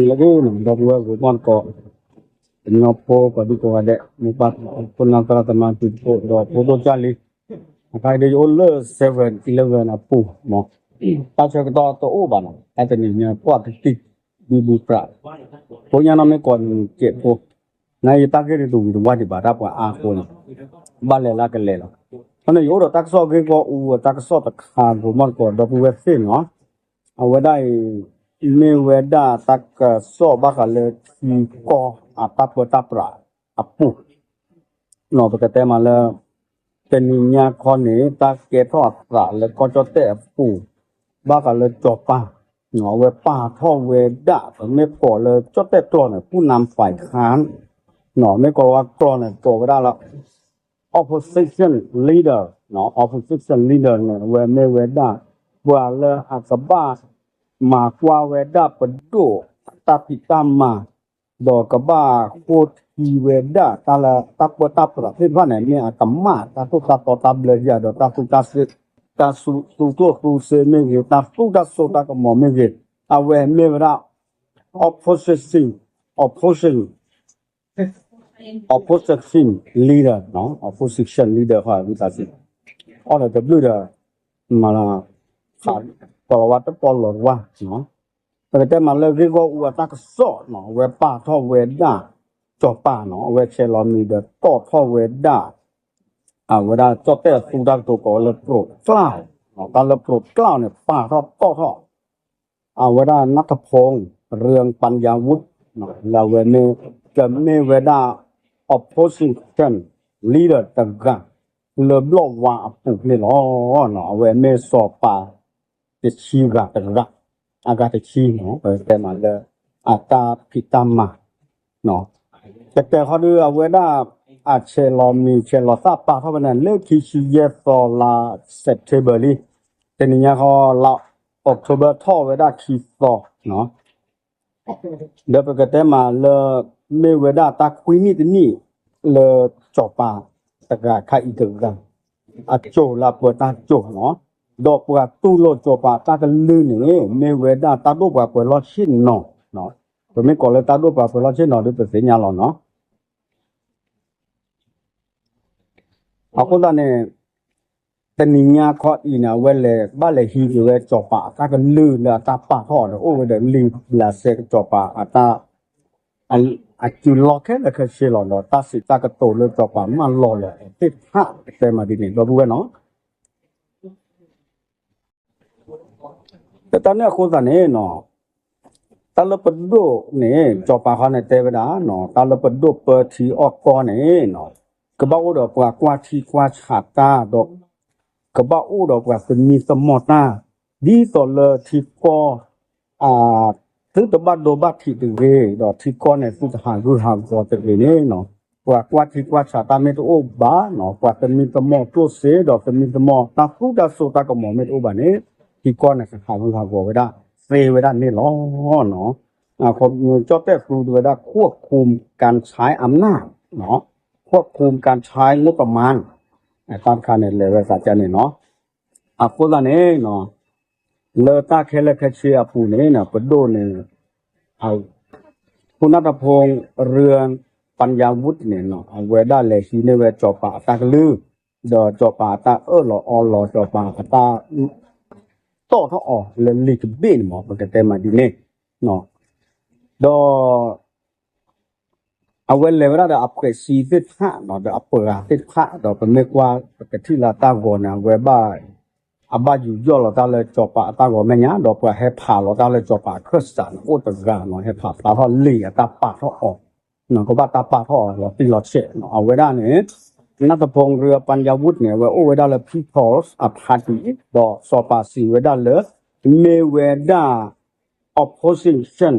လၢဒ်န့ၣ် ဒီပုၢ်ဝဲၢ်ဂီၤမီၢ်တကိး ကညီဖိကိးဒံကိးဂၤဒဲး မိၢ်ပၢ်ဖိ ဖိနၢ်သရၣ်သမါတံၤသကိး ဒီးဖိဒိၣ်ကၢ်လံ, အခါအံၤဒ်ယအိၣ်လၢ seven eleven အပူၤမး, တၢ်ဆၢကတီၢ်တအိၣ်ဘၣ်နီၤ, တၢ်တနံၤညါပှၢ်တတံၢ် ဒုးဒုးပြး, ဖိညါနီၢ်မ့ၢ်ကိးနံၤကဲးဖိ, နယတၢ်ဂ့ၢ်တဒူၣ်ဝံၤတဝါဒံးဘၣ် တၢ်ပှၤအါအဃိန့ၣ်, ဘၣ်လဲၤလၢကလဲၤလီၤ. အဃိန့ၣ် ယအိၣ်ဒီးတၢ်ကစီၣ်ဂ့ၢ်ဂီၢ်အူအတၢ်ကစီၣ်တခါ ဂီၤမီၢ်တကိး ဒီပုၢ်ဝဲၢ်သ့ၣ်နီၤ, အဝဲဒၣ်အံၤ မ့ၢ်ဝဲဒၣ်တၢ်ကစီၣ်ဘၣ်ဃးလၢထံကီၢ်အတၢ်ပၢတၢ်ပြးအပူၤ ပကတဲမးလၢ တနံၤညါခီန့ၣ် တၢ်ကဲထီၣ်အသးလၢကီၢ်ကၠီၣ်တဲၣ်အပူၤ ဘၣ်ဃးလၢစီၤပၤ အဝဲပာ်ထီၣ်ဝဲဒၣ် ပမ့ၢ်ကိးလၢကၠီၣ်တဲၣ်ကျိာ်န့ၣ် ပူၣ်နါဖးခါ မ့ၢ်ကိးဝဲကျိာ်န့ၣ် ကိးဝဲဒၣ်လၢ opposition leader, opposition leader န့ၣ် အဝဲမ့ၢ်ဝဲဒၣ် ပှၤလၢအကဘၣ် မၤကွၢ်ဝဲဒၣ်ပဒိၣ်အတၢ်ဖံးတၢ်မၤ ဒီးကဘၣ်ဃိထံဝဲဒၣ်တၢ်လၢတၢ်ပၢတၢ်ပြးသ့ၣ်တဖၣ်န့ၣ် မ့ၢ်အကမၣ်တၢ်သိၣ်တၢ်သီတၢ်ဘျၢယၤဒီးတၢ်သူ တၢ်သူကျိၣ်သူစ့မ့ၢ်ဂ့ၤ, တၢ်သူတၢ်စိတၢ်ကမီၤမ့ၢ်ဂ့ၤ, အဝဲမ့ၢ်ဝဲဒၣ် opposition, opposition, opposition leader, opposition leader ဃီ ဝံသးစူၤ အီၣ်ဒီးတဘျုးဒီး မၤလီၤ ကိးလီၤဝဲတပီလီၤတဝါ ပကတဲမးလၢဂ့ၢ်ဂီၢ်အူအတၢ်ကစီၣ်နီၤ, အဝဲပာ်ထီၣ်ဝဲဒၣ် စီၤပၤနီၤ, အဝဲဆဲးလီၤမံၤဒီးတီၣ်ထီၣ်ဝဲဒၣ် အဝဲဒၣ်ကၠီၣ်တဲၣ်အသူတၢ်ကတိၤကိးဝဲလၢ ပြိးကျၢ်, တၢ်လၢပြိးကျၢ်န့ၣ် ပာ်ထီၣ်တီၣ်ထီၣ် အဝဲဒၣ် နၢ်ထဖူၣ် ရၢၢ်ပၣ်ယၣ်ဝူၣ် လၢအဝဲမ့ၢ် ကမ့ၢ်ဝဲဒၣ် opposition leader တဂၤ လၢဘျီၣ်ဝါအပူၤန့ၣ်လီၤ. အဝဲမ့ၢ်စီၤပၤတဆံဂၤတဂၤ အဂၤတဆံနီၤ, ပကတဲမးလၢ အတၢ်ဖံးတၢ်မၤ ကတဲာ်ဃီဒီး အဝဲဒၣ် အဆဲးလီၤမံၤဆဲးလီၤသၣ်ပာ်ထီၣ်ဝဲန့ၣ် လၢခံဆံယဲၢ်သီလါ September လံ, တနံၤညါဃီလါ October ထီၣ်ဝဲဒၣ်ခံသီ ဒီးပကတဲမးလၢ မ့ၢ်ဝဲဒၣ်တၢ်ခွံနံၣ်တနံၣ် လၢစီၤပၤတဂၤခါအံၤတဂၤ အစိၤလၢအပၢတၢ်စိၤနီၤ, ဒီးပှၤတူၢ်လိာ်စီၤပၤတၢ်ကလုၢ်န့ၣ် မ့ၢ်ဝဲဒၣ်တၢ်ဒိၣ်ပှၤပှဲၤလီၢ်ဆ့ၣ်နီၤ, ပမ့ၢ်ကိးလၢတၢ်ဒိၣ်ပှၤပှဲၤလီၢ်ဆ့ၣ်နီၤဒီး ပသ့ၣ်ညါလီၤနီၤ. အဃိသတးန့ၣ် တနံၤညါခီအံၤန့ၣ် အဝဲလဲၤဘၣ်လဲၤဟံးက့ၤဝဲစီၤပၤအတၢ်ကလုၢ်လၢအတၢ်ပာ်ထီၣ်ဒီး အိၣ်ဝဲဒီးလံာ်ဘျးစဲကစီၤပၤအတၢ် အစုလီၢ်ခဲလၢာ်ခဲဆ့လီၤဒီး တၢ်စံးတၢ်ကတိၤလၢစီၤပၤမၢလီၤလၢသ့ၣ်တဖၣ် တဲမးဒ်န့ၣ် ဒီပုၢ်ဝဲၢ်နီၤ. တၢ်န့ၣ်အဃိသတးန့ၣ်နီၤ, တၢ်လၢပဒိၣ်န့ၣ် စီၤပၤခီန့ၣ်တဲဝဲဒၣ်နီၤ, တၢ်လၢပဒိၣ်ပၢထံအီၣ်ကီၢ်န့ၣ်နီၤ, ကဘၣ်အိၣ်ဒီးပှၤကွၢ်ထံကွၢ်ဆးတၢ်ဒီး ကဘၣ်အိၣ်ဒီးပှၤသမံသမိးတၢ် ဒ်သိးလၢထံကီၢ် သုတဘၣ်ဒိဘၣ်ထံးတဂ့ၤ, ဒီးထံကီၢ်န့ၣ် သုတဟးဂူာ်ဟးဂီၤတဂ့ၤန့ၣ်နီၤ, ပှၤကွၢ်ထံကွၢ်ဆးတၢ်မ့ၢ်တအိၣ်ဘၣ်နီၤ, ပှၤသမံသမိးကျိၣ်စ့ ဒီးသမံသမိးတၢ်သူတၢ်စိတၢ်ကမီၤမ့ၢ်တအိၣ်ဘၣ်န့ၣ်, ထံကီၢ်န့ၣ် ကဟးဂူာ်ဟးဂီၤဝဲဒၣ် သ့ဝဲဒၣ်န့ၣ်လီၤ. ကၠီၣ်တဲၣ်သူတဝဲဒၣ် ควบคุมการใช้อำนาจ ควบคุมการใช้งบประมาณ တၢ်တခါန့ၣ် လဲၤဝဲသးကါန့ၣ်နီၤ. အဃိသတးန့ၣ် လၢတၢ်ခဲလၢာ်ခဲဆ့အပူၤန့ၣ် ပဒိၣ်န့ၣ် ဖုနၢ်ထဖူၣ် ရၢၢ်ပၣ်ယၣ်ဝူၣ်န့ၣ် အဝဲဒၣ်လဲၤဟံးန့ၢ်ဝဲစီၤပၤအတၢ်ကလုၢ်, ဒီးစီၤပၤအတၢ်အၢၣ်လီၤအီလီၤ စီၤပၤအတၢ်တီၣ်ထီၣ်အီၤလၢလံာ်တဘ့ၣ်န့ၣ်မး ပကတဲမးဒ်န့ၣ် ဒီး အဝဲလဲၤဝဲဒၣ်ဒီးအဖှဲးစံသ့ၣ်တဖၣ် ဒီးအပှၤသ့ၣ်တဖၣ် ဒီးပမ့ၢ်ကွၢ် ပကထံၣ်လၢတၢ်ဂီၤန့ၣ် အဝဲဘၣ် အဘၣ်ယူးယီၣ်လီၤတၢ်လၢစီၤပၤအတၢ်ဂီၤမဲာ်ညါ ဒီးပှၤဟဲဖးလီၤတၢ်လၢစီၤပၤအခၢၣ်စးန့ၣ် အိၣ်တဂၤနီၤ ဟဲဖးဖျါထီၣ်လံာ်အတၢ်ပာ်ထီၣ်အီၤ ကဘၣ်တၢ်ပာ်ထီၣ်အီၤလီၤတံၢ်လီၤဆဲးနီၤ အဝဲဒၣ်န့ၣ် နၢ်ထဖူၣ် ရၢၢ်ပၣ်ယၣ်ဝူၣ်န့ၣ် အဝဲအိၣ်ဝဲဒၣ်လၢ People's Party ဒီးစီၤပၤစံးဝဲဒၣ်လၢ မ့ၢ်ဝဲဒၣ် opposition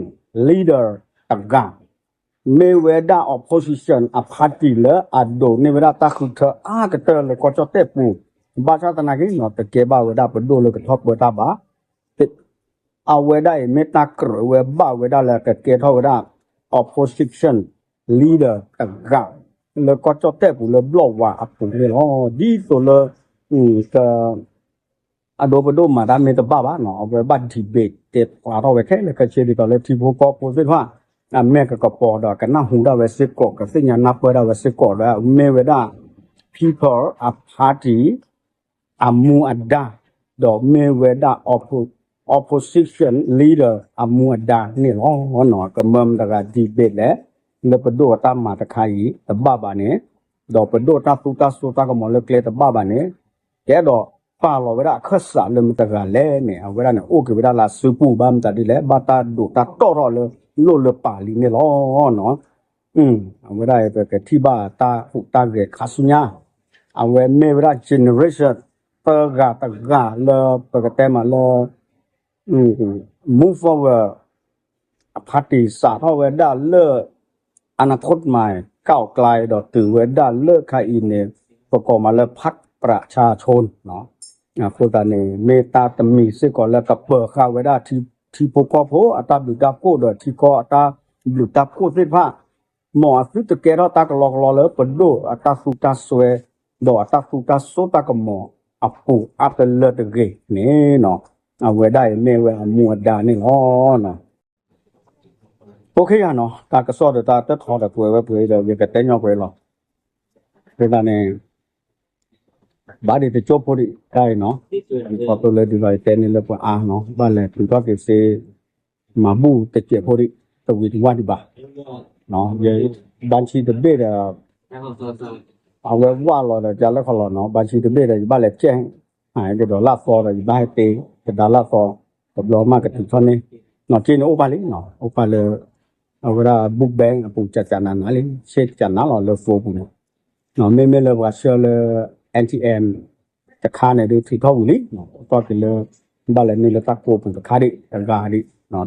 leader တဂၤ မ့ၢ်ဝဲဒၣ် opposition အ party လၢအဒိးန့ၢ်ဝဲဒၣ်တၢ်ဃုထၢအါကတၢၢ်လၢကီၢ်ကၠီၣ်တဲၣ်ပူၤ, ဘၣ်ဆၣ်သနာ်က့နီၤ တကဲဘၣ်ဝဲဒၣ်ပဒိၣ်လၢကထီၣ်ပၢတၢ်ဘၣ်. အဝဲဒၣ်အံၤမ့ၢ်တၢ်ကြၢးဝဲဘၣ်ဝဲဒၣ်လၢကကဲထီၣ်ဝဲဒၣ် opposition leader တဂၤ လၢကီၢ်ကၠီၣ်တဲၣ်ပူၤလၢဘျီၣ်ဝါအပူၤန့ၣ်လီၤ. ဒ်သိးလၢ က က အဒိပဒိၣ်မၤတၢ်မ့ၢ်တဘၣ်ဘၣ်နီၤ အဝဲဘၣ် debate တဲဖျါထီၣ်ဝဲခဲလၢာ်ခဲဆ့ဒ်သိးလၢထံဖိကီၢ်ဖိသ့ၣ်တဖၣ် အမဲာ်ကကပီၤဒီးကနၢ်ဟူဒၣ်ဝဲစ့ၢ်ကီး ကသ့ၣ်ညါနၢ်ပၢၢ်ဒၣ်ဝဲစ့ၢ်ကီးလၢအမ့ၢ်ဝဲဒၣ် People အ party အမူအဒါ ဒီးမ့ၢ်ဝဲဒၣ် opposition leader အမူအဒါန့ၣ်လီၤ. ကမၢမတဂၤ debate လဲၣ် လၢပဒိၣ်အတၢ်မၤတခါအံၤတဘၣ်ဘၣ်န့ၣ် ဒီးပဒိၣ်တၢ်သူတၢ်စိတၢ်ကမီၤလၢကျဲတဘၣ်ဘၣ်န့ၣ် ကအဲၣ်ဒိးပာ်လီၤဝဲဒၣ်အခၢၣ်စးလၢမတဂၤလဲၣ်န့ၣ် အဝဲဒၣ်န့ၣ် အိၣ်က့ၤဝဲဒၣ်လၢအစုပူၤဘၣ်မတၤဒ်လဲၣ် ဘၣ်တၢ်ဒိးတၢ်တီၣ်ထီၣ်လၢလိၣ်လၢပာ်လံန့ၣ်လီၤ. အဝဲဒၣ်ပကထံၣ်ဘၣ်တၢ်ဟူးတၢ်ဂဲၤခါဆူညါ အဝဲမ့ၢ်ဝဲဒၣ် generation သၢဂၤတဂၤလၢပကတဲမးလၢ Move Forward အ party စးထီၣ်ဝဲဒၣ်လၢ အနၢ်ခိၣ်မၤ ก้าวไกล ဒီးတုၤဝဲဒၣ်လၢခါအံၤန့ၣ် ပကိးမးလၢ พรรคประชาชน အဃိသတးန့ၣ် မ့ၢ်တၢ်တမံၤစ့ၢ်ကီးလၢကပၢၤဃာ်ဝဲဒၣ်ထံဖိကီၢ်ဖိအတၢ်ဘျုးတၢ်ဖှိၣ်ဒီးထံကီၢ်အတၢ်ဘျုးတၢ်ဖှိၣ်သ့ၣ်တဖၣ် မ်အသုတကဲထီၣ်တၢ်ကလီကလီလၢပဒိၣ်အတၢ်သူတၢ်စွဲ ဒီးအတၢ်သူတၢ်စိတၢ်ကမီၤအပူၤအါတလၢတဂ့ၤန့ၣ် အဝဲဒၣ်အံၤမ့ၢ်ဝဲအမူအဒါန့ၣ်လီၤ. OK ယၤနီၤ တၢ်ကစီၣ်ဒီးတၢ်တထီဒီးပှဲၤဝဲပှဲၤဒီး ယကတဲညီပှဲၤလီၤ. ဒ်န့ၣ် ဘၣ်ဒ်တကၠိဖိဒံးတၢ်အံၤနီၤ ခီဖျိလၢဒ်သိးယတဲန့ၣ်လၢပှၤအါနီၤ ဘၣ်လဲၤတုၤထီၣ်က့ၤစ့ မၤဘူၣ်တစဲးဖိဒံး တဝံၤတဝါဒံးဘၣ်. ယဘၣ်ဆံတဘ့ၣ်ဒီး အဝဲဝၣ်လီၤဒီးကလၢခီလီၤနီၤ ဘၣ်ဆံတဘ့ၣ်ဒီး ယဘၣ်လဲၤကဲ ကဒီးလၢ်သီဒီး ယဘၣ်ဟဲတ့ ကဒါလၢ်သီ တဘျီမးကတုၤထီၣ်န့ၣ် နီၢ်က့န့ၣ်အိၣ်ပာ်လံနီၤ အိၣ်ပာ်လၢ အဝဲဒၣ် book bank အပူၤ ကကနးနးလံ ဆ့ကနးလီၤလၢ phone ပူၤန့ၣ် မ့မ့ၢ်လၢပှၤဆှၢလၢ NTM တခါန့ၣ်ဒုးထုးထီၣ်ဝံၤလံ အိၣ်တီၢ်က့ၤလၢ ဘၣ်လဲၤနုာ်လၢတၢ်ကိးပူၤတခါဒံး တဂၤဒံး ဒီ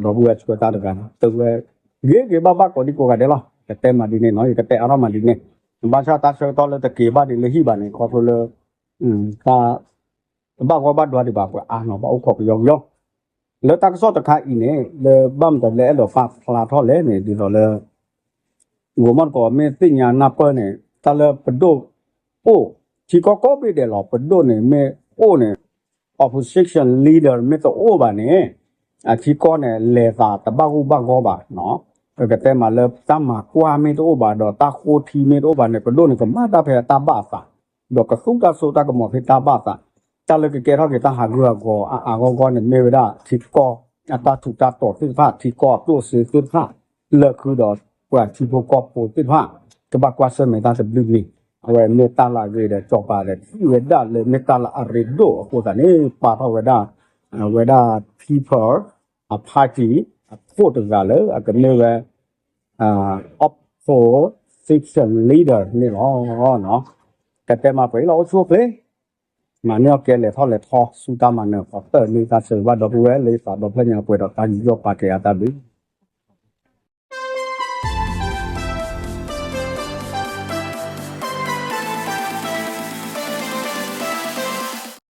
ပုၢ်ဝဲၢ်ဆှၢတၢ်တဂၤ သုဝဲ ဂ့ၤဂ့ၤဘၣ်ဘၣ်ကိးဒံကိးဂၤဒဲးလီၤ ကတဲမးဒ်န့ၣ်နီၤ ယကတဲအါထီၣ်မးဒ်န့ၣ် ဘၣ်ဆၣ်တၢ်ဆၢကတီၢ်လၢတက့ၤဘၣ်ဒံးလၢဟံၣ်ဘၣ်န့ၣ် ခီဖျိလၢ တၢ် တဘၣ်ဂီၢ်ဘၣ်ဒွါဒံးဘၣ် ပှၤအါနီၤ ဘၣ်အိၣ်ခိးကယီကယီ လၢတၢ်ကစီၣ်တခါအံၤန့ၣ် လၢဘၣ်မတၤလၢအဲၣ်ဒိးပာ်ဖျါထီၣ်လဲၣ်န့ၣ် ဒ်သိးလၢ ဂိၤမီၣ်တကိးမ့ၢ်သ့ၣ်ညါနၢ်ပၢၢ်န့ၣ် တၢ်လၢပဒိၣ်အိၣ် ထံကီၢ်ကိးဘ့ၣ်ဒဲးလီၤ ပဒိၣ်န့ၣ်မ့ၢ်အိၣ်န့ၣ် opposition leader မ့ၢ်တအိၣ်ဘၣ်န့ၣ် အထံကီၢ်န့ၣ် လဲၤသးတဘၣ်ဂိၢ်ဘၣ်ဂီၢ်ဘၣ်နီၤ ပကတဲမးလၢတၢ်မၤကွၢ်မ့ၢ်တအိၣ်ဘၣ်ဒီး တၢ်ဃိထံမ့ၢ်တအိၣ်ဘၣ်န့ၣ် ပဒိၣ်န့ၣ် ကမၤတၢ်ဖဲအတၢ်ဘၣ်အသး ဒီးကသူတၢ်စိတၢ်ကမီၤဖဲတၢ်ဘၣ်အသး တၢ်လၢကကဲထီၣ်က့ၤတၢ်ဟးဂူာ်ဟးဂီၤအအါဂီၢ်ဂီၢ်န့ၣ် မ့ၢ်ဝဲဒၣ်ထံကီၢ်အတၢ်ထူးတၢ်တီၤသ့ၣ်တဖၣ် ထံကီၢ်အကျိၣ်စ့သ့ၣ်တဖၣ် လၢဃုာ်ဒီးပှၤထံဖိကီၢ်ဖိသ့ၣ်တဖၣ် ကဘၣ်ကွၢ်ဆၢၣ်မဲာ်တၢ်တဘျုးဂ့ၤ အဝဲမ့ၢ်တၢ်လၢအဂ့ၤဒီး စီၤပၤဒီးထံၣ်ဝဲဒၣ်လၢမ့ၢ်တၢ်လၢအရ့ဒိၣ်အဃိသတးန့ၣ် ပာ်ထီၣ်ဝဲဒၣ် အဝဲဒၣ် People အ party အခိၣ်တဂၤလၢအကမ့ၢ်ဝဲ opposition leader န့ၣ်လီၤ. ကတဲမးပှဲၤလီၤအိၣ်ဆူၣ်အိၣ်ချ့ မၤန့ၢ်အီၣ်ကဲလဲၤထီၣ်လဲၤထီ ဆူတၢ်မၤနၢၤ ခီတၢၢ်န့ၢ်တၢ်ဆၢဂ့ၤဘၣ်ဒီပုၢ်ဝဲၢ်လၢသးဒီဖျၢၣ်ညါပှဲၤဒီးတၢ်ယူးယီၣ်ပာ်ကဲအတၢ်ဘျုး